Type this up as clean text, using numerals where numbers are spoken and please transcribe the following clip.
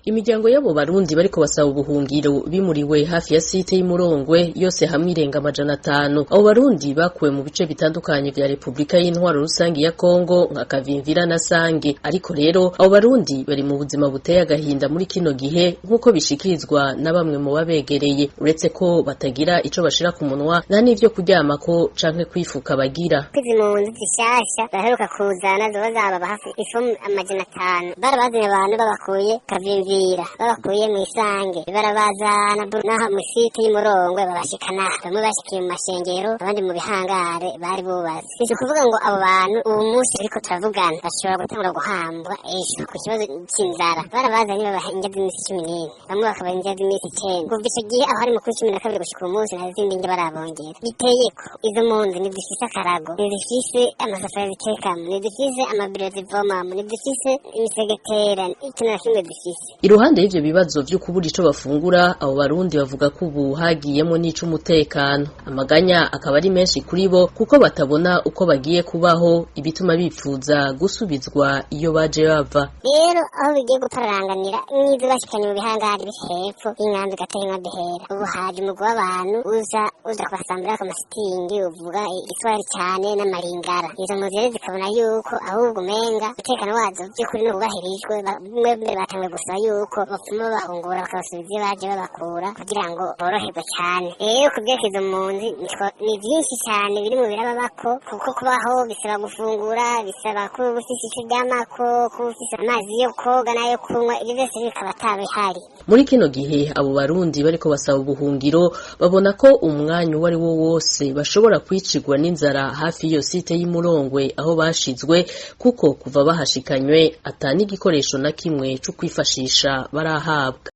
Imiryango y'abo Barundi bariko basaba ubuhungiro bimuriwe hafi ya site y'Imurongwe yose hamwe irenga 500. Abo Barundi bakuwe mu bice bitandukanye vya Repubulika y'Intwaro Rusangi ya Kongo nka Kavimvira na Sange. Ariko rero abo Barundi bari mu buzima buteye agahinda muri kino gihe, nk'uko bishikirizwa na bamwe mu babegereye. Uretse ko batagira ico bashira ku munwa, nta n'ivyo kuryamako canke kwifuka bagira. Izi mpunzi zishasha baheruka kuzana zoba zababa hafi ifu 500. Barabazanye abantu babakuye Kavimvira, babakuye mw'isange, barabazana naha mw'isite y'Imurongwe, babashikana. Bamwe bashikiye mu mashengero, abandi mu bihangare bari bubatse. Si ukuvuga ngo abo bantu ubu munsi ariko turavugana bashobora gutangura guhambwa ejo ku kibazo c'inzara. Barabazanye babaha indya z'iminsi 14, bamwe bakabaha indya z'iminsi 9. Kuva ico gihe aho hari mu kuri 12 gushika uyu munsi, nta zindi ndya barabongera. Biteye ko izo mpunzi ntizifise akarago, ntizifise amasafuriya zitekamwo, ntizifise amabiro zivomamwo, ntizifise imisegetera, ikintu na kimwe zifise. Iruhande y'ivyo bibazo vyo kubura ico bafungura, abo Barundi bavuga ko ubu hagiyemwo n'ic'umutekano. Amaganya akaba ari menshi kuri bo kuko batabona uko bagiye kubaho, ibituma bipfuza gusubizwa iyo baje bava. Rero aho bigiye gupararanganira n'izo bashikanye mu bihangari biri hepfo y'inkambi gato y'inkambi hera, ubu haje umugwi w'abantu uza kubasambura ku mashitingi, uvuga igiswahili cane n'amaringara. Izo mpunzi rero zikabona yuko ahubwo umenga umutekano wazo vy'ukuri ntuwubahirijwe. Bamwe mbere batanguye gusaba yuko bopfuma babahungura, bakabasubiza iyo baje babakura kugira ngo boroherwe cane. Rero ku vyerekeye izo mpunzi ni vyinshi cane biri mu birababako, kuko kubaho bisaba gufungura, bisaba kuba ufise ico uryamako, kuba ufise amazi yo koga n'ayo kunywa, ivyo vyose bikaba atabihari. Muri kino gihe abo Barundi bariko basaba ubuhungiro babona ko umwanya uwo ari wo wose bashobora kwicirwa n'inzara hafi y'iyo site y'Imurongwe aho bashizwe, kuko kuva bahashikanywe ata n'igikoresho na kimwe co kwifashisha barahabwa.